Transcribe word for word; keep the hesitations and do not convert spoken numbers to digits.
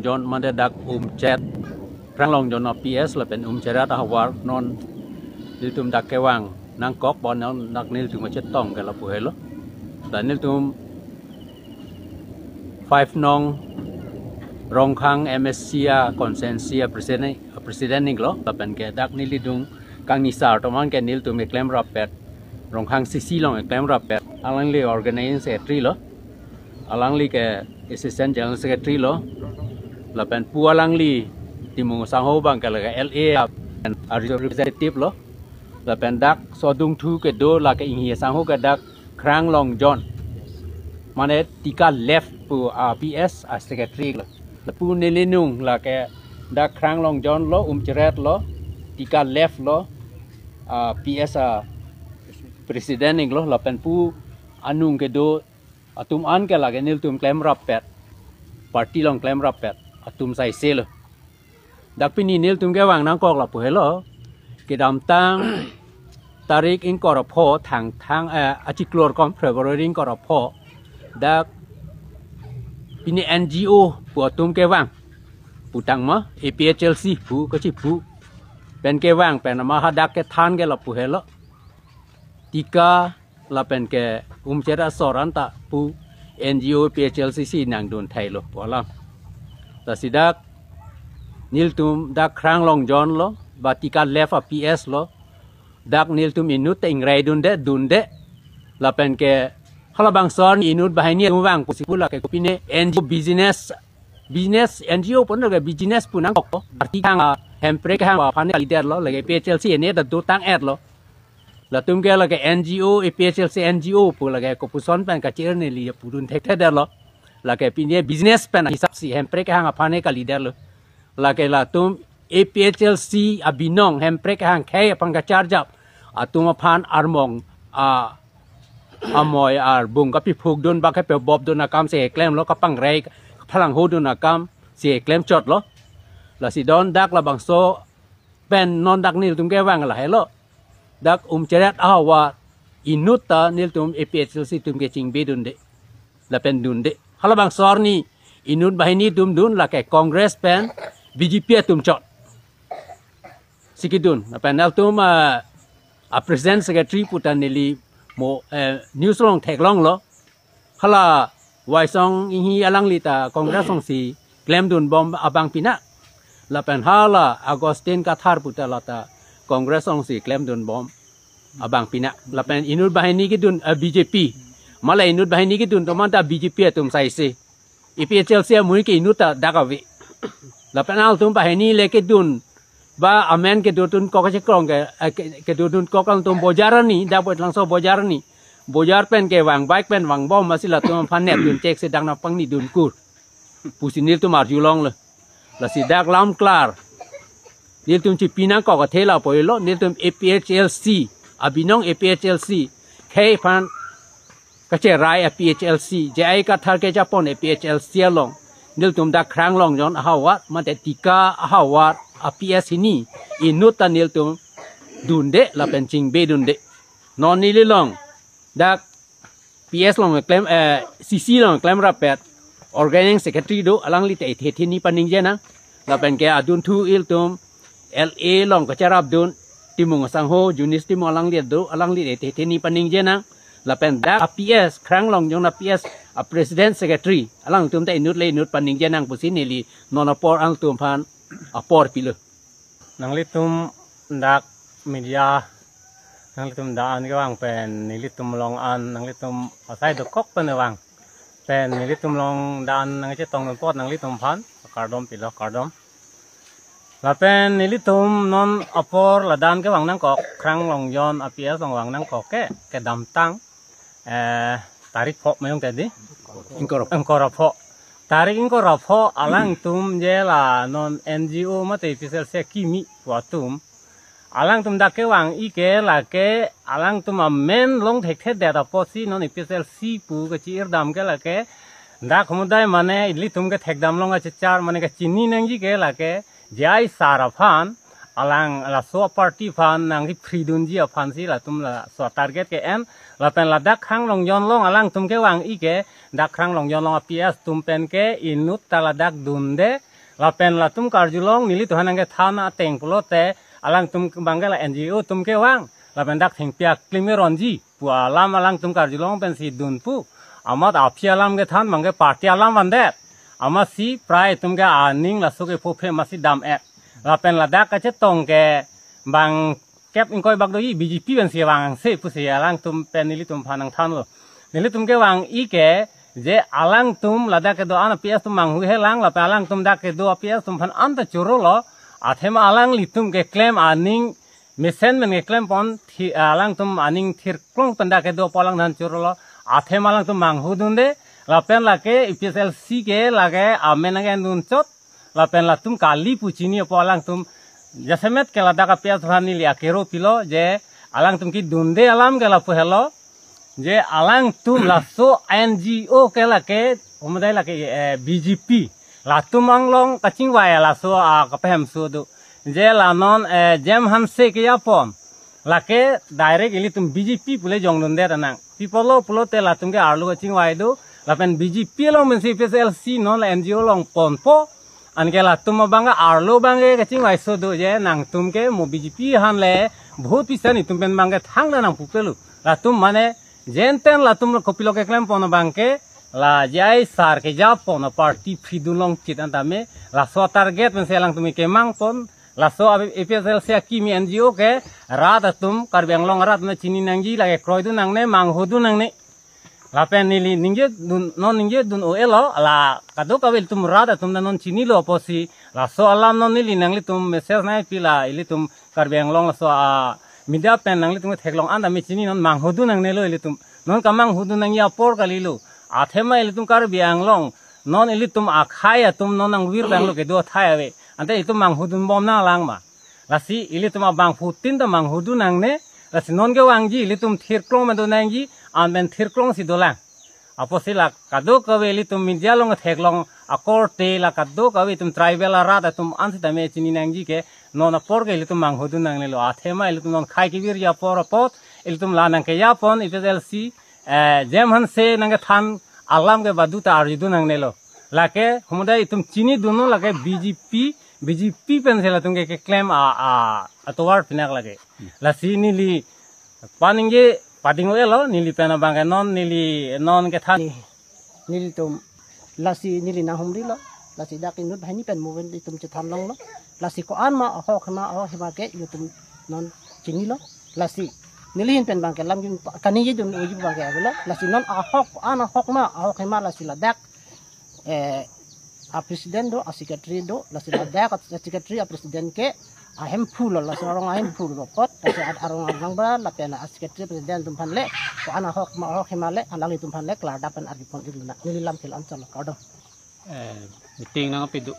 Jon mate dak Umcheret, Kranglongjon a P S lapen Umcheret ahavar non nelitum dak kevang nangkok, ba non dak nelitum kachetong ke lapu helo. Dan nelitum five nong Rongkhang M A C a constituency a president, a president iklo, lapen ke dak neli dung kangnisar atum an ke nelitum keklem rappet, Rongkhang C C along keklem rappet, alangli organizing secretary lo, alangli ke assistant general secretary lo, lapen pu alangli Timung Sangho abang ke lake L A a representative lo, lapen dak sodung thu kedo lake inghi sangho ke dak Kranglongjon, mane Tika Left pu a P S a secretary lo. Lapu neli nung lake dak Kranglongjon lo, Umcheret lo, Tika Left lo, a P S a president iklo, lapen pu anung kedo atum an ke lake nelitum klem rappet, party along klem rappet atum saise lo. Dak pini nelitum kevang nangkok lapu helo. Kedamtang tarik ingkoi ra pho Thangthang, eh, achiklo ra kong February ingkoi ra pho, dak pini N G O pu atum kevang, putang ma A P H L C pu kachipu pen kevang pen ama hadak kethan ke lapu helo. Tika lapen ke Umcheret asor anta pu N G O A P H L C si nangdun thailo pu alam. Lasi dak nelitum dak Kranglongjon lo, ba Tika Left a P S lo, dak nelitum inut ta ingrai dunde, dunde. Lapen ke halabangso arni inut banghini atum vang pusi pu lake kopine N G O business, business N G O pon lake business pu nangkok. Party kehang a Hemprek kehang aphan kalidet lo, lake A P H L C ene ta dotang-et lo. Latum ke lake N G O, A P H L C N G O pu lake kopuson pen kachir neli pudun thekthedet lo. Lake pini business pen hisap si Hemprek kehang aphan kalidet lo. Lake latum A P H L C abinong Hemprek kehang khei aphan kacharjap atum aphan armong a amoi arbung kapiphuk dun ba kepebop dun akam si keklem lo, kapangrai kaphalangho dun akam si keklem chot lo. Lasi don dak labangso pen non dak nelitum kevang lahelo. Dak Umcheret ahavar inut ta nelitum A P H L C atum kechingbe dunde, lapen dunde. Halabangso arni inut banghini atum dun lake Congress pen B J P atum chot si kedun. Lapen nelitum, ah, a president secretary pu ta neli mo, eh, news along theklonglo. Hala Waisong Inghi alangli ta Congress alongsi klemdunbom abang pina. Lapen hala Augustine Kathar pu ta lata Congress alongsi klemdunbom abang pina. Lapen inut banghini kedun, eh, B J P. Mala inut banghini kedun atum anta B J P atum saise. A P H L C amui ke inut ta dak ave. Lapen alangtum banghini le kedun, ba amen kedodun kok kachekrong ke, eh, ke, kedodun kok alangtum bojar arni, dak Voitlangso bojar arni. Bojar pen kevang, bike pen vangbom, masi latum aphan nepdun chek si dak nangpangni dunkur pusi nelitum arjulonglo. Lasi dak lam klar. Nelitum chipi nangkok athe lapu helo, nelitum A P H L C, abinong A P H L C khei aphan kacherai a P H L C, J I Kathar kejapon a P H L C along nelitum dak Kranglongjon ahavar mate Tika ahavar a P S hini inut ta nelitum dunde lapen chingbe dunde. Non neli along dak P S along klem, eh, C C along klem rappet organizing secretary do, alangli ta ethe theni paningje nang. Lapen ke adunthu ilitum L A along kacherapdun, Timung asangho, Junis Timung alangli do, alangli ethe theni paningje nang. Lapen dak a P S, Kranglongjon a P S a president secretary, alangtum ta inut le inut paningje nang pusi neli non apor alangtum aphan apor pilo. Nanglitum dak media, nanglitum da-an kevang pen nelitum along an, nanglitum asai dokok pen vang pen nelitum along da-an nangchetongdun apot nanglitum aphan kardom pilo, kardom. Lapen nelitum non apor ladak kevang nangkok, Kranglongjon a P S along vang nangkok ke, kedamtang, eh, tarik pho mayong tadi? Ingkoi ra pho. Ingkoi ra pho. Tarik ingkoi ra pho alangtum je la non N G O mate A P H L C akimi pu atum, alangtum dak kevang-i ke lake alangtum amen long thekthedet apotsi non A P H L C pu kachi-irdam ke lake dak humudai mane ilitum kethekdam along kachechar mane kachini nangji ke lake J I sir aphan Alang laso party aphan nangkefridunji aphansi latum laso target ke-en. Lapen ladak Kharlongjon along alangtum kevang-i ke, dak Kharlongjon along a-P S atum pen ke inut ta ladak dunde. Lapen latum karjulong, nelitum aphan nangkethan ateng pulote, alangtum abangke la N G O atum kevang. Lapen dak thengpi aklim eronji pu alam alangtum karjulong pensi dun pu. Amat aphi alam kethan abangke party alam vandet. Amatsi prai atum ke aning laso ke phophe amatsi dam-et. Lapen ladak kachetong ke bang kep ingkoi bak doji, B J P pensi vangse pusi alangtum pen nelitum aphan nangthanlo. Nelitum kevang-i ke je alangtum ladak kedo-an a-P S atum manghuhelang, lapen alangtum dak kedo a-P S atum aphan anta chorolo. Athema alanglitum keklem aning mesen pen keklempon thi-, alangtum aning thirklong pen dak kedo pu alangphan chorolo. Athema alangtum manghudunde, lapen lake A P H L C ke lake amen nangkendun chot, lapen latum kali pu chini apo alangtum jasemet ke ladak a-P S aphan neli akero pilo je alangtum kedunde alam ke lapu helo, je alangtum laso N G O ke lake, humudai lake, eh, B J P. Latum anglong kachingvai laso, ah, kapahemso do. Je la non, eh, Jem Hanse kejapon. Lake direct ilitum B J P pule jongdunde tanang. Pi apotlo pulote latum ke arlo kachingvai do. Lapen B J P along pensi A P H L C non la N G O along ponpo. Anke latum abangke arlo abangke kachingvaiso do je nangtum ke mo B J P aphan le vote pisa netum pen abangke thangta nangpupelo. Latum mane jenten latum kopilo keklempon abangke la J I sir kejapon a-party fridun longchit an tame laso target pensi alangtum kemangpon. Laso A P H L C akimi N G O ke rat atum, Karbi Anglong arat atum chini nangji, lake kroidun nangne, manghudun nangne. Lapen neli ningjedun, non ningjedun o-elo, la kadokave ilitum rat atum ta non chinilo apotsi, laso alam non neli nanglitum message nangpi la ilitum Karbi Anglong laso a-media pen nanglitum theklong an tame chini, non manghudun nangnelo ilitum. Non kamanghudun nangji apor kalilo. Athema ilitum Karbi Anglong, non ilitum akhei atum non nangvirtanglo kedo athai ave. Ante ilitum manghudunbom nanglang ma? Lasi ilitum abangphutin ta manghudun nangne, lasi non kevangji ilitum thirklong ma do nangji, an pen thirklongsi dolang. Apotsi la kadokave ilitum media along theklong akorte la kadokave itum tribal arat atum an sitame chini nangji ke, non apor ke ilitum manghudun nangnelo. Athema ilitum non khei kevirji apor apot, ilitum la nangkejapon A P H L C, eh, Jem Hanse nangkethan alam ke baduta arjudun nangnelo. Lake humudai itum chinidunnon lake B J P, B J P pensi latum ke keklem a, a, atovar pinak lake. Lasi neli paningje pading o-elo, neli pen abangke non, neli non kethan. Nelitum lasi neli nanghumrilo, lasi dak inut banghini pen mo pen itum chethanlonglo. Lasi ko-an ma ahok ma, ahok hema ke itum non chinilo. Lasi neli ahin pen abangke lam jun pa-, kaningjedun uji abangke avelo. Lasi non ahok, ko-an ahok ma, ahok hema lasi ladak, eh, a-president do, a-secretary do, lasi ladak a-secretary a-president ke ahemphu lo, lasi arong ahemphu lo apot, lasi ad-, arong arong ba, lapen a-secretary president atum aphan le, ko-an ahok ma, ahok hema le, alanglitum aphan le klardak pen arjupon irina. Neli lam ke la-an chalo, kardom. Eh, meeting nangpido.